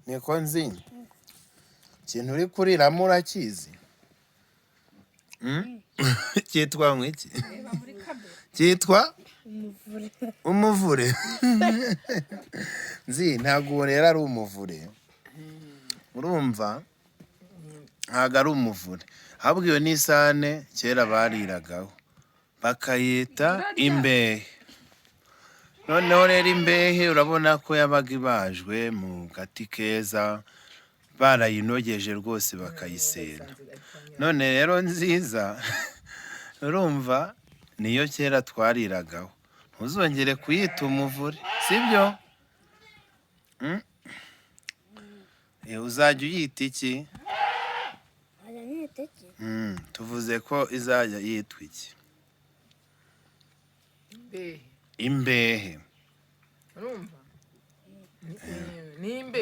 Niko nzi ikintu uri kuriramo urakizi? Mm? Cyitwa ngo iki? Reba muri kamera. Cyitwa Umuvure. Umuvure. Nzi, ntabwo uwo rero ari umuvure. Urumva, ntabwo ari umuvure, ahubwo iyo ni isahane kera bariragaho, bakayita imbehe. Noneho rero imbehe urabona ko yabaga ibajwe mu gati keza, barayinogeje rwose, bakayisena. None rero nziza, urumva, niyo kera twariragaho. Ntuzongere kuyita umuvure, sibyo? Mm? Uzajya uyita iki? Nkajya nyita iki? Tuvuze ko izajya yitwa iki? Imbehe. Imbehe. Urumva, ni imbehe.